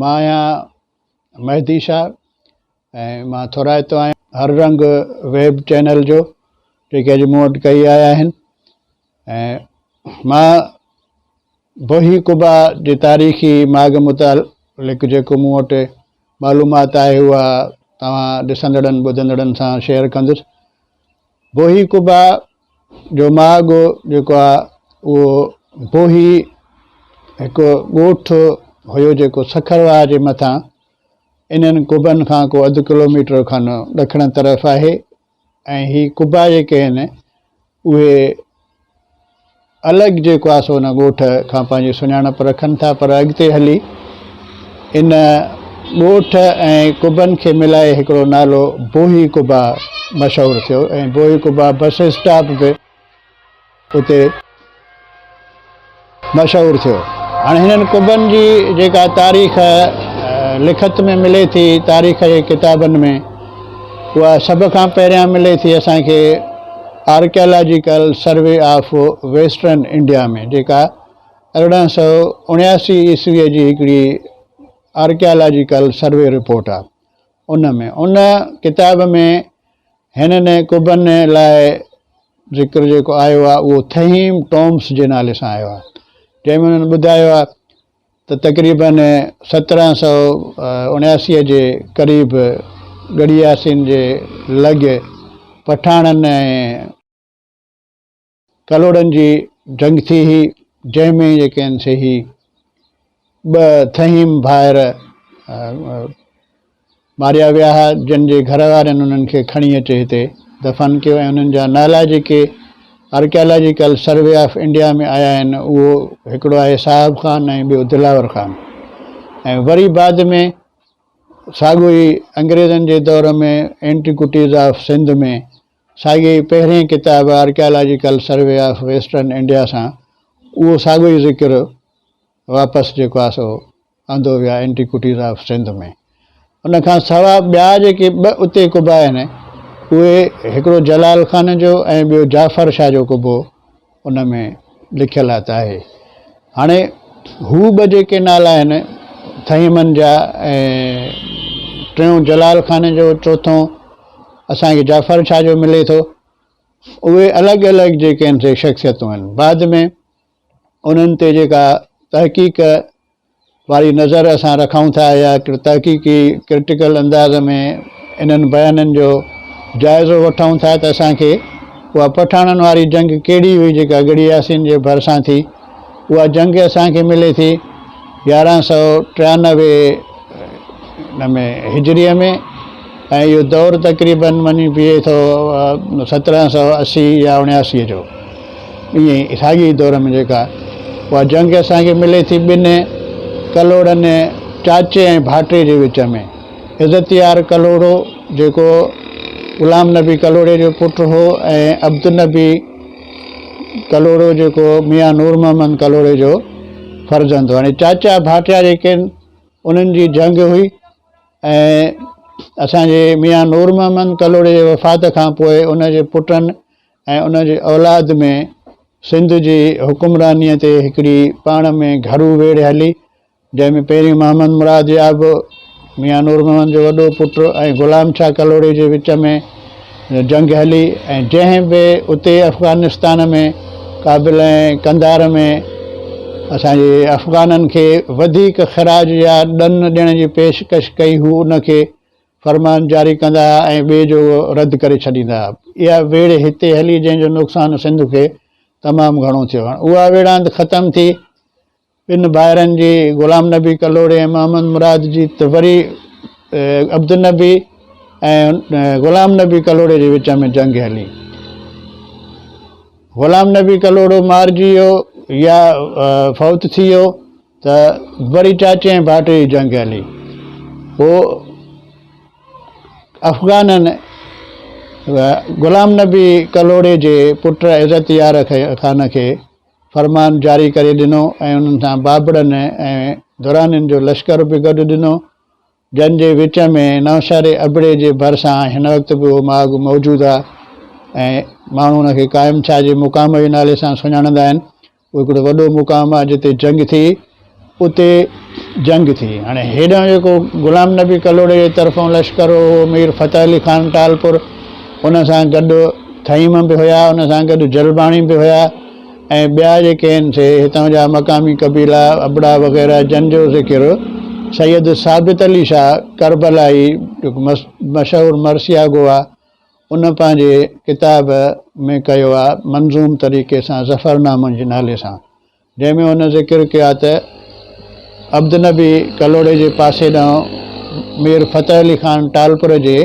مان آهيان مهدي شاهه ۽ مان ٿورائتو آهيان هر رنگ ويب چينل جو جيڪي اڄ مون وٽ ڪهي آيا آهن ۽ مان بوهي قبا جي تاريخي ماڳ متعلق جيڪو مون وٽ معلومات آهي اها توهان ڏسندڙن ٻڌندڙن سان شيئر ڪندس. بوهي قبا جو ماڳ جيڪو آهي اهو بوهي هڪ ڳوٺ هيو جيڪو سکر واهه جي مٿان انهن قبن کان ڪو اڌ ڪلوميٽر کن ڏکڻ طرف آهي ۽ هي قبا جيڪي آهن اهي الڳ جيڪو آهي سو ان ڳوٺ کان پنهنجي سڃاڻپ رکن ٿا پر اڳتي هلي ان ڳوٺ ۽ قبن کي ملائي هڪڙو نالو بوهي قبا مشهور ٿيو ۽ بوهي قبا بس اسٽاپ به اتي مشهور ٿيو. هاڻي هنن قبن جي جيڪا تاريخ لکت ۾ ملي ٿي تاريخ جي ڪتابن ۾ اها سڀ کان پهريان ملي ٿي اسان کي archaeological survey of western India ۾ جيڪا 1879 عيسويء جي هڪڙي آرڪيالاجيڪل سروي رپورٽ آهي ان ۾ ان ڪتاب ۾ هنن قبن لاء ذڪر جيڪو آيو آهي اهو ٿهيم ٽومس جي نالي سان آيو آهي جنهن ۾ انهن ٻڌايو آهي ته تقريبن 1779 جي قريب ڳڙهي ياسين جي لڳ پٺاڻن ۽ ڪلهوڙن جي جنگ ٿي هئي، جنهن ۾ جيڪي آهن سي هي ٻه ٿهيم ڀائر ماريا ويا هئا، جن جي گهر وارن انهن کي کڻي اچي هتي دفن ڪيو ۽ انهن جا نالا جيڪي آرڪيالاجيڪل سروي آف انڊيا ۾ آيا آهن، اهو هڪڙو آهي صاحب خان ۽ ٻيو دلاور خان ۽ وري بعد ۾ ساڳيو ئي انگريزن جي دور ۾ اينٽيڪوٽيز آف سنڌ ۾ ساڳئي ئي پهرئين ڪتاب archaeological survey of western India سان اهو ساڳيو ئي ذڪر واپس جيڪو آهي سو آندو ويو آهي اينٽيڪوٽيز آف سنڌ ۾. ان کان سوا ٻيا جيڪي ٻه اتي قبا آهن اهي هڪڙو جلال خان جو ۽ ٻيو جعفر شاهه جو قبو ان ۾ لکيل آهي. هاڻي هو ٻه جيڪي نالا آهن ٿهيمن جا ۽ ٽيون جلال خان جو چوٿون اسان کي جعفر شاهه جو ملي ٿو اهي الڳ الڳ جيڪي آهن سي شخصيتون آهن بعد ۾ انهن تي جيڪا تحقيق واري نظر اسان رکون ٿا يا تحقيقي ڪرٽيڪل انداز ۾ انهن بيانن جو جائزو وٺون ٿا ته اسان کي اها پٺاڻن واري جنگ ڪهڙي هئي جيڪا ڳڙهي ياسين جي ڀرسان ٿي اها جنگ اسان کي ملي ٿي 1193 ۾ هجريء ۾ ۽ اهو دور تقريباً وڃي بيهي ٿو 1780 يا 79 جو. ائين ئي ساڳئي ئي دور ۾ جيڪا اها جنگ اسان کي ملي ٿي ٻن ڪلهوڙن چاچي ۽ ڀائٽي جي وچ ۾. عزت يار ڪلهوڙو جيڪو غلام نبي ڪلهوڙي جو پٽ هو ۽ عبدالنبي ڪلهوڙو جيڪو ميان نور محمد ڪلهوڙي جو فرزند هو. هاڻي چاچا ڀائٽيا جيڪي آهن انهن جي جنگ هئي ۽ اسان جي ميان نور محمد ڪلهوڙي جي وفات کان پوء ان جي پٽن ۽ ان جي اولاد ۾ سنڌ جي حڪمرانيء تي هڪڙي پاڻ ۾ گهرو ويڙهه هلي، جنهن ۾ پهرين محمد مراد ياب، ميان نور محمد جو وڏو پٽ، ۽ غلام شاهه ڪلهوڙي جي وچ ۾ جنگ هلي ۽ جنهن به اتي افغانستان ۾ ڪابل ۽ قنڌار ۾ اسان جي افغانن کي وڌيڪ خراج يا ڏن ڏيڻ جي پيشڪش ڪئي هو ان کي فرمان جاري ڪندا ها ۽ ٻئي جو رد ڪري ڇڏيندا ها. اها ويڙهه هتي هلي جنهن جو نقصان سنڌ کي تمام گهڻو ٿيو. هاڻ اها ويڙهاند ختم ٿي ٻن ڀائرن جي غلام نبي ڪلهوڙي ۽ محمد مراد جي ته وري عبدالنبي ۽ غلام نبي ڪلهوڙي جي وچ ۾ جنگ هلي. غلام نبي ڪلهوڙو مارجي ويو يا فوت ٿي ويو. ته وري چاچي ۽ ڀائٽي جي جنگ هلي. پوء افغانن غلام نبي ڪلهوڙي جي پٽ عزت يار خان کي فرمان جاري ڪري ڏنو ۽ انهن سان بابڙن ۽ درانين جو لشڪر به گڏ ڏنو، جن جي وچ ۾ نوشهري ابڙي جي ڀرسان هن وقت به اهو ماڳ موجود آهي ۽ ماڻهو ان کي قائم شاهه جي مقام جي نالي سان سڃاڻندا آهن. اهو هڪڙو وڏو مقام آهي جتي جنگ ٿي. اتي جنگ ٿي. هاڻي هيڏانهن جيڪو غلام نبي ڪلهوڙي جي طرفان لشڪر هو اهو مير فتح علي خان ٽالپر، ان سان گڏ ٿهيم به هيا، ان سان گڏ جلباڻي به هيا ۽ ٻيا جيڪي آهن سي هتان جا مقامي قبيلا ابڙا وغيره جن جو ذڪر سيد ثابت علي شاهه ڪربلائي جيڪو مشهور مرثيه گو آهي ان پنهنجي ڪتاب ۾ ڪيو آهي منظوم طريقي سان ظفرنامو جي نالي سان. جنهن ۾ هن ذڪر ڪيو آهي ته عبدالنبي ڪلهوڙي جي پاسي ڏانهن مير فتح علي خان ٽالپر جي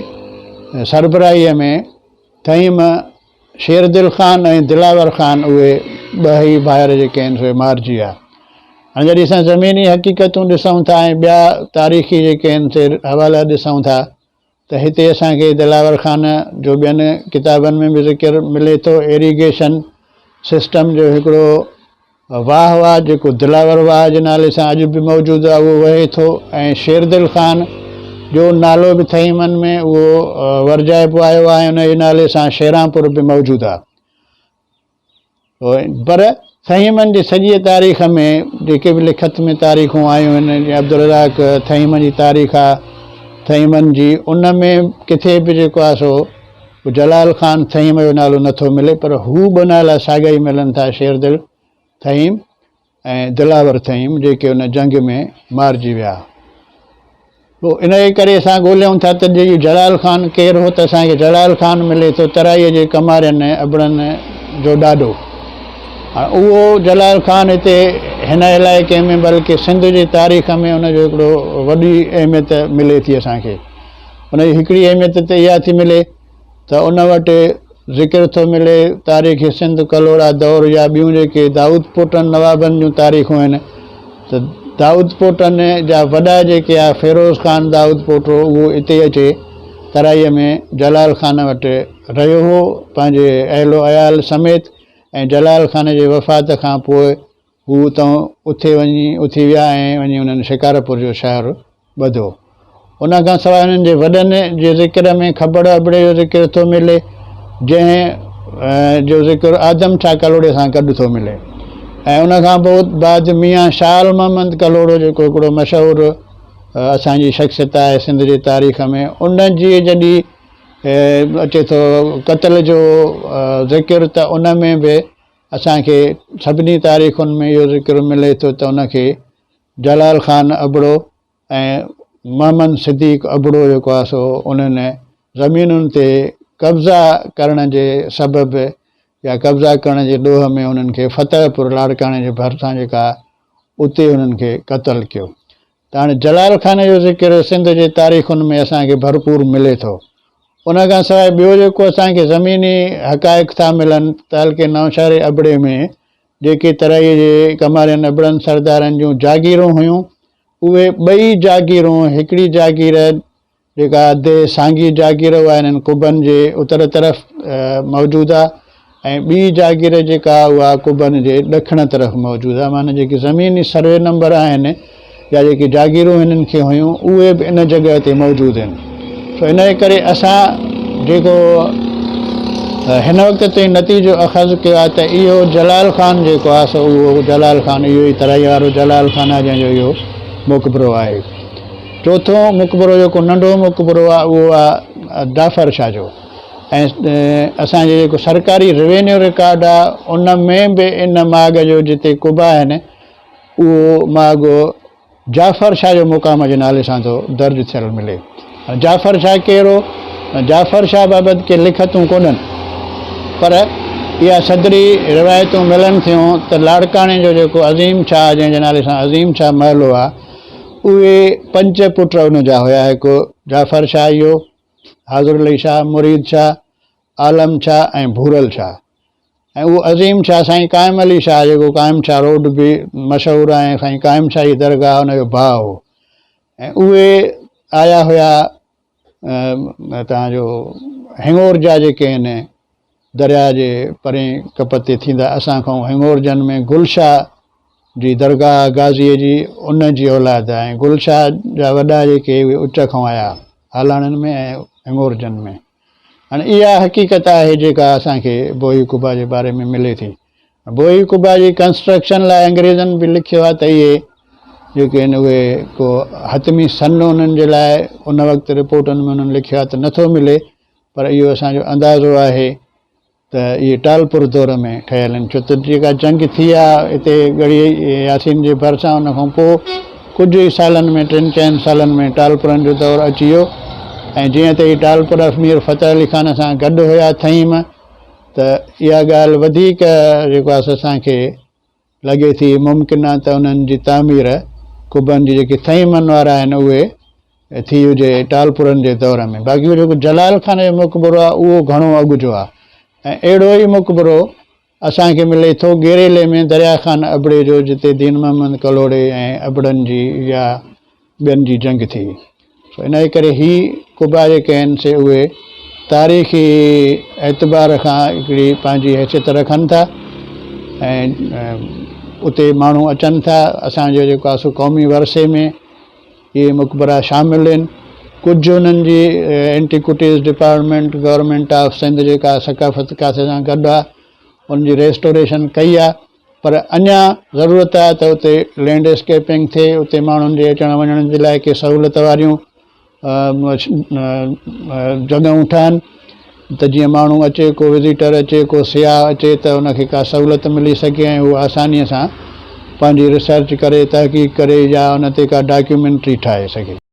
سربراهيء ۾ ٿهيم شيردل خان ۽ دلاور خان اهي ٻهئي ڀائر جيڪي آهن سي مارجي ويا. هاڻي جڏهن اسان زميني حقيقتون ڏسون ٿا ۽ ٻيا تاريخي جيڪي آهن سي حوالا ڏسون ٿا ته هتي اسان کي دلاور خان جو ٻين ڪتابن ۾ به ذڪر ملي ٿو. ايريگيشن سسٽم جو هڪڙو واهه آهي جيڪو دلاور واهه جي نالي سان اڄ به موجود آهي اهو وهي ٿو ۽ شيردل خان جو نالو به ٿهيمن ۾ اهو ورجائبو آيو آهي ۽ ان جي نالي سان شيرانپور به موجود آهي. پر ٿهيمن جي سڄيء تاريخ ۾ جيڪي به لکت ۾ تاريخون آيون آهن، جيئن عبدالرزاق ٿهيم جي تاريخ آهي ٿهيمن جي، ان ۾ ڪٿي به جيڪو آهي سو جلال خان ٿهيم جو نالو نٿو ملي، پر هو ٻه نالا ساڳيا ئي ملن ٿا، شيردل ٿهيم ۽ دلاور ٿهيم جيڪي ان جنگ ۾ مارجي ويا. پوء انهيء ڪري اسان ڳوليون ٿا ته جي جلال خان ڪير هو ته اسان کي جلال خان ملي ٿو ترائيء جي ڪمارين ابڙن جو ڏاڏو. هاڻ اهو جلال خان هتي هن علائقي ۾ بلڪه سنڌ جي تاريخ ۾ ان جو هڪڙو وڏي اهميت ملي ٿي اسان کي. ان جي هڪڙي اهميت ته اها ٿي ملي ته ان وٽ ذڪر ٿو ملي تاريخ سنڌ ڪلهوڙا دور يا ٻيون جيڪي دائود پوٽن نوابن جون تاريخون آهن ته دائود پوٽن جا وڏا جيڪي آهي فيروز خان دائود پوٽو اهو اتي اچي ترائيء ۾ جلال خان وٽ رهيو هو پنهنجي اهل و عيال سميت ۽ جلال خان جي وفات کان پوء هو اتان اٿي وڃي اٿي ويا ۽ وڃي انهن شڪارپور جو شهر ٻڌو. ان کان سواء انهن جي وڏن جي ذڪر ۾ کبڙ ابڙي جو ذڪر ٿو ملي، جنهن جو ذڪر آدم شاهه ڪلهوڙي سان گڏ ٿو ملي ۽ ان کان پوء بعد ميان شاهه محمد ڪلهوڙو جيڪو هڪڙو مشهور اسان جي شخصيت آهي سنڌ جي تاريخ ۾ ان جي جڏهن اچي ٿو قتل جو ذڪر ته ان ۾ به اسان کي سڀني تاريخن ۾ اهو ذڪر ملي ٿو ته ان کي جلال خان ابڙو ۽ محمد صديق ابڙو جيڪو آهي سو انهن زمينن تي قبضا ڪرڻ جي سبب يا قبضا ڪرڻ جي ڏوهه ۾ انهن کي فتح پور لاڙڪاڻي جي ڀرسان جيڪا اتي انهن کي قتل ڪيو ته هاڻي جلال خان جو ذڪر سنڌ جي تاريخن ۾ اسان کي ڀرپور ملي ٿو. ان کان سواء ٻيو جيڪو اسان کي زميني حقائق ٿا ملن تعلقي نوشهري ابڙي ۾ جيڪي ترائيء جي ڪمارين ابڙن سردارن جون جاگيرون هيون اهي ٻئي جاگيرون هڪڙي جاگير جيڪا ديهه سانگي جاگير اها هنن قبن جي اتر طرف موجود آهي ۽ ٻي جاگير جيڪا اها قبن جي ڏکڻ طرف موجود آهي معنيٰ جيڪي زميني سروي نمبر آهن يا جيڪي جاگيرون هنن کي هيون اهي به ان جڳهه تي موجود آهن سو ان جي ڪري اسان جيڪو هن وقت تائين نتيجو اخذ ڪيو آهي ته اهو جلال خان جيڪو آهي سو اهو جلال خان اهو ئي ترائي وارو جلال خان آهي جنهن جو اهو مقبرو آهي. چوٿون مقبرو جيڪو ننڍو مقبرو آهي اهو آهي جعفر شاهه جو ۽ اسان جي جيڪو سرڪاري روينيو رڪارڊ آهي ان ۾ به ان ماڳ جو جتي قبا آهن اهو ماڳ جعفر شاهه جو مقام جي نالي سان ٿو درج ٿيل ملي. جعفر شاهه ڪير هو؟ جعفر شاهه بابت ڪي لکتون ڪونهن پر اها صدري روايتون ملن ٿيون ته لاڙڪاڻي جو جيڪو عظيم شاهه جنهن جي نالي سان عظيم شاهه محلو آهي اهي پنج پٽ ان جا هيا، هڪ جعفر شاهه اهو، حاضر علي شاهه، مريد شاهه، عالم شاهه ۽ ڀورل شاهه ۽ اهو عظيم شاهه سائين قائم علي شاهه جيڪو قائم شاهه روڊ به مشهور آهي ۽ سائين قائم شاهه جي درگاهه ان جو ڀاء هو ۽ اهي آيا هيا تان جو هڱورجا جيڪي آهن درياء جي پرين ڪپ تي ٿيندا اسان کان هڱورجن ۾ گل شاهه جي درگاهه غازيء جي ان جي اولاد آهي ۽ گل شاهه جا وڏا جيڪي اهي اچ کان آيا هالاڻين ۾ ۽ هڱورجن ۾ هاڻي اها حقيقت آهي جيڪا اسان کي بوهي قبا جي باري ۾ ملي ٿي. بوهي قبا جي ڪنسٽرڪشن لاء انگريزن به لکيو آهي ته اهي جيڪي آهن اهي ڪو حتمي سن انهن جي لاء ان وقت رپورٽن ۾ انهن لکيو آهي ته نٿو ملي پر اهو اسان جو اندازو آهي ته اهي ٽالپر دور ۾ ٺهيل آهن ڇو ته جيڪا جنگ ٿي آهي اتي ڳڙهي ياسين جي ڀرسان ان کان پوء ڪجهه ئي سالن ۾ ٽن چئن سالن ۾ ٽالپرن جو دور اچي ويو ۽ جيئن ته هي ٽالپر مير فتح علي خان سان گڏ هيا ٿهيم ته اها ڳالهه وڌيڪ جيڪو آهي اسان کي لڳي ٿي ممڪن آهي ته انهن جي تعمير قبن جي جيڪي ٿهيمن وارا آهن اهي ٿي هجي ٽالپرن جي دور ۾ باقي جيڪو جلال خان جو مقبرو آهي اهو گهڻو اڳ جو آهي ۽ اهڙو ئي مقبرو اسان کي ملي ٿو گيريلي ۾ دريا خان ابڙي جو جتي دين محمد ڪلهوڙي ۽ ابڙن جي يا ٻين جي جنگ ٿي. سو انهيء ڪري هي قبا جيڪي آهن سي اهي تاريخي اعتبار کان هڪڙي پنهنجي حيثيت رکن ٿا ۽ اتي ماڻهو اچن ٿا. اسان جو جيڪو آهي سو قومي ورثي ۾ اهي مقبرا شامل آهن. ڪجهه انهن جي antiquities department government of Sindh جيڪا ثقافت کاتي سان گڏ آهي ان جي ريسٽوريشن ڪئي آهي. پر اڃا ضرورت آهي ته اتي لينڊ اسڪيپنگ ٿئي، اتي ماڻهن جي اچڻ وڃڻ جي لاء ڪي سهولت واريون جڳهيون ٺهن ته جيئن ماڻهو اچي، ڪو وزيٽر اچي، ڪو سياح اچي ته ان کي ڪا سهولت ملي سگهي ۽ هو آسانيء سان پنهنجي ريسرچ ڪري، تحقيق ڪري يا ان تي ڪا ڊاڪيومينٽري ٺاهي سگهي.